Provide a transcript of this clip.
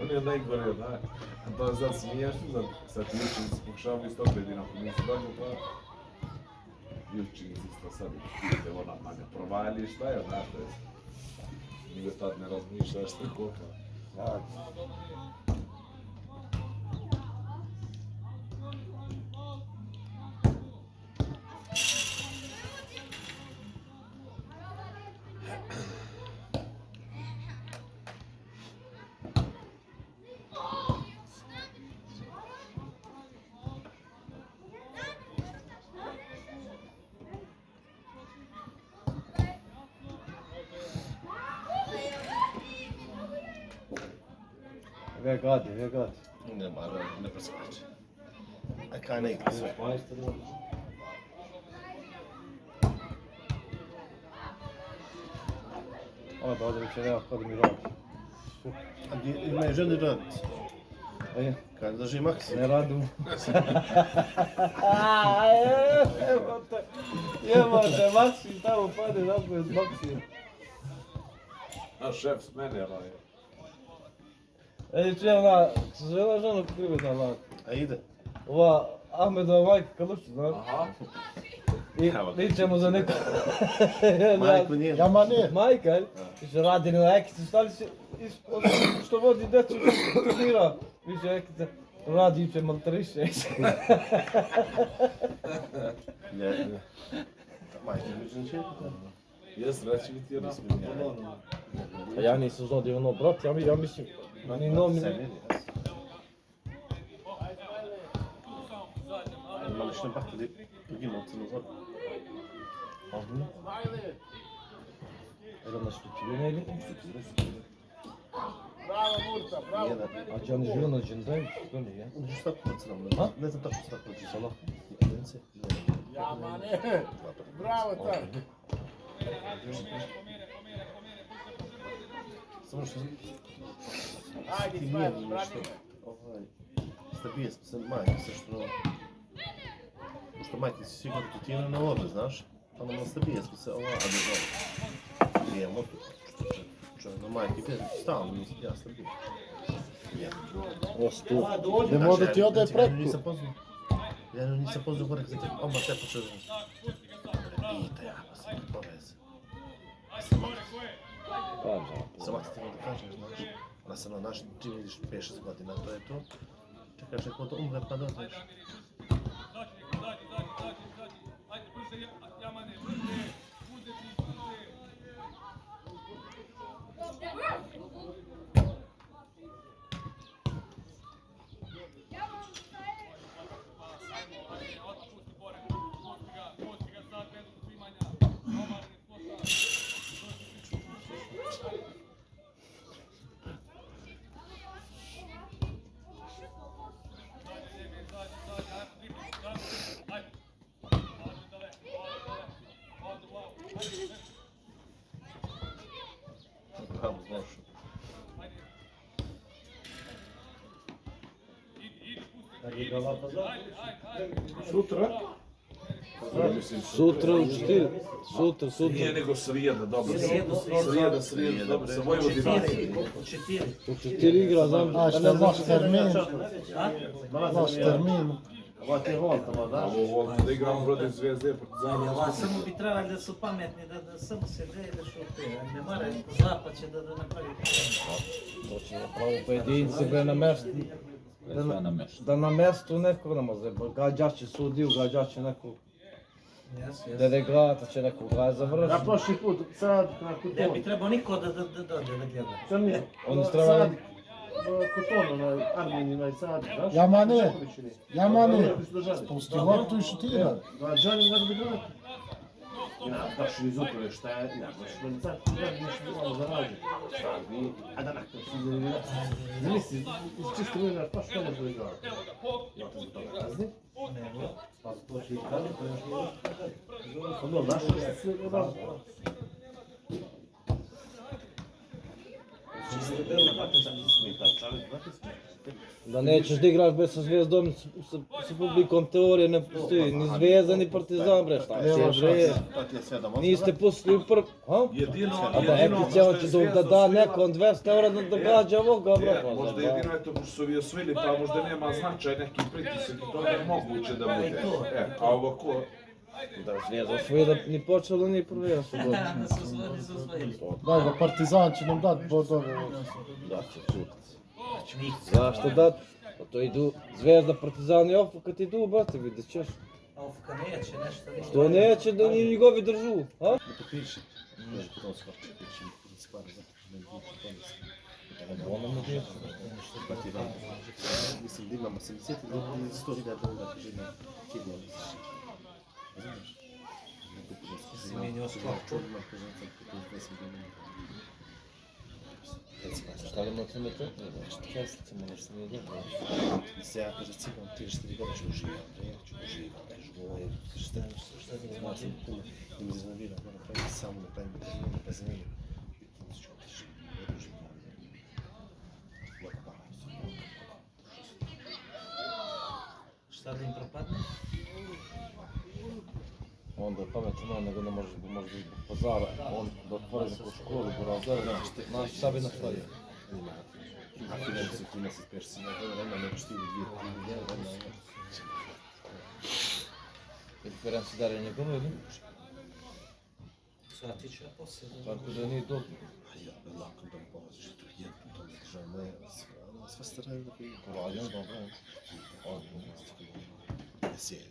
On je najgore, da. To sad smiješno, sad ti učenici pokušavaju isto opet i nakon nisu dalje, pa... I učenici isto sad idete ona manje provali, šta je, znaš, to je... Nije tad ne razmišljaš tako, pa... Gdje gadi? Nema, ne preskače. A kaj ne igra sve? Ona da ovdje večer kada mi radi. A gdje imaju žene raditi? Kaj drži Maksi? Ne radim. Jebote, Maksi tamo pade napoj s Maksijom. Naš šef s mene, ali... Ej, čujem ona, se zove žena kriveta, lak. A ide? Ova Ahmedova majka Kalušća, znaš? Aha. I pričamo za neko... Majko nije. Majka, jel? Više radi na ekice, šta li se... Što vodi djecu, što studira. Više ekice, radi će maltariše. Ne. Majko je više neće. Jes, reći mi ti je naspod. A ja nisam znao ono, brat, ja mislim... Ni nomi... Imali što baka da poginuo Crnu Goru. Ozbiljno? Era na Štućivine ili? Bravo Murta, bravo! A će oni živio na Džendaju? Što ne je? Uđu šta po Crnom, ne znam tako šta pođe. Sala? Ja, mane! Bravo tak! Samo što... Ajde, Ti Smajić, nije brani nešto... me! Stabije smo se majke, sve što... Pošto majke si sigurno tutinu na ovdje, znaš? Pa nam stabije smo se ova, a ne zove. Nije motu, što je na majke, stalno nisam ja stabije. Ostu. Ne može ti ode preko. Ja nisam poznao gore, kad sam odmah te počeo znaš. Pita ja, pa sam ne poveze. Samo ti da kažeš, znaš. Ona sam na naš, ti vidiš 5-6 godina, to je to. Čekaš neko da umre pa dođeš. Bravo, znaš. Sutra? Sutra u 4. Sutra. Nije nego srijeda, dobro. Srijeda, dobro, sa Vojvodinom. U 4 igra, znam. A što vaš termin? Vaš termin. Ova ti je voltama, znaš? Ovo da igramo protiv Zvezde, Partizana. Ja samo bi trebali da su pametni, da samo se ne da šutuje. Ne moraju zapad će da napravi problem. To će napravo pojedinci bre na mjestu. Da na mjestu nekog namaze, gađači sudiju, gađači nekog delegata, će nekog gledati za vrš. Ja prošli put, sad, kako Ne to? bi trebao niko da dođe da gleda. Crni, Oni trebali... Koton, onaj Armin, onaj sad, znaš? Jamane, pusti loptu i šutira. Želim da bi gledati. Baš iz uprave šta je, baš sad nešto malo zarađe. A da nakon se izgleda. Zamisli, iz čiste vremena, pa što možda igrati? Ja to zbog toga kazni. Pa to će i kazni, to još nije. Pa dobro, znaš što se sve gleda? Čiste vremena, pa to sad smeta Da nećeš da igraš bez sa Zvezdom, sa publikom teorije ne postoji, ni Zvezda ni Partizan bre, šta Nema će bre, šanse. niste pustili prv, ha? Jedino, A da Hekić evo će da da nekom 200 eura da događa ovoga bre. Možda jedino je to pošto su ovi osvojili, pa možda nema značaj neki pritisak i to je moguće da bude. A ovako, Da Zvezda osvoji da ni počelo ni prvi su godine. Da su zvoni za zvoni. Daj ga, Partizan će nam dati bodove. Da će čuti. Zašto dat? Pa to idu Zvezda, Partizan i Ofu kad idu, brate, vidjet ćeš. Ofka neće nešto. Što neće da ni njegovi držu, ha? Ne potpiše. Može potom skoči, piše mi stvar za ne biti Ono mu nije. Partizan. Mislim da imamo 70 ili 100.000 dolara žena kidnja. Razumiješ? Si menjao sklop. Šta li mu ćemo to? Često ćemo nešto nije dobro. Mislim, ja kažem cigan 3-4 godine ću uživati, ja ću uživati, šta ti znaš, da mi iznervira, moram praviti samo, da pravim termine, pa zanimljivo. I ću otići, ne uživati. Šta da im propadne? Onda je pametan on, nego ne može zbog pazara, on da otvori neku školu, burazera, naš šta bi napravio? A financije tu nas ispeš si na vremena, nego što ili 2-3 vremena. I Ferenc Dar je njegov ili? Svatića poslije. Tako da nije dobro. Ja, lako da mi polaziš, tu je jedno, to ne država moja, sva staraju da bi... Poradio, dobro. Jesi je,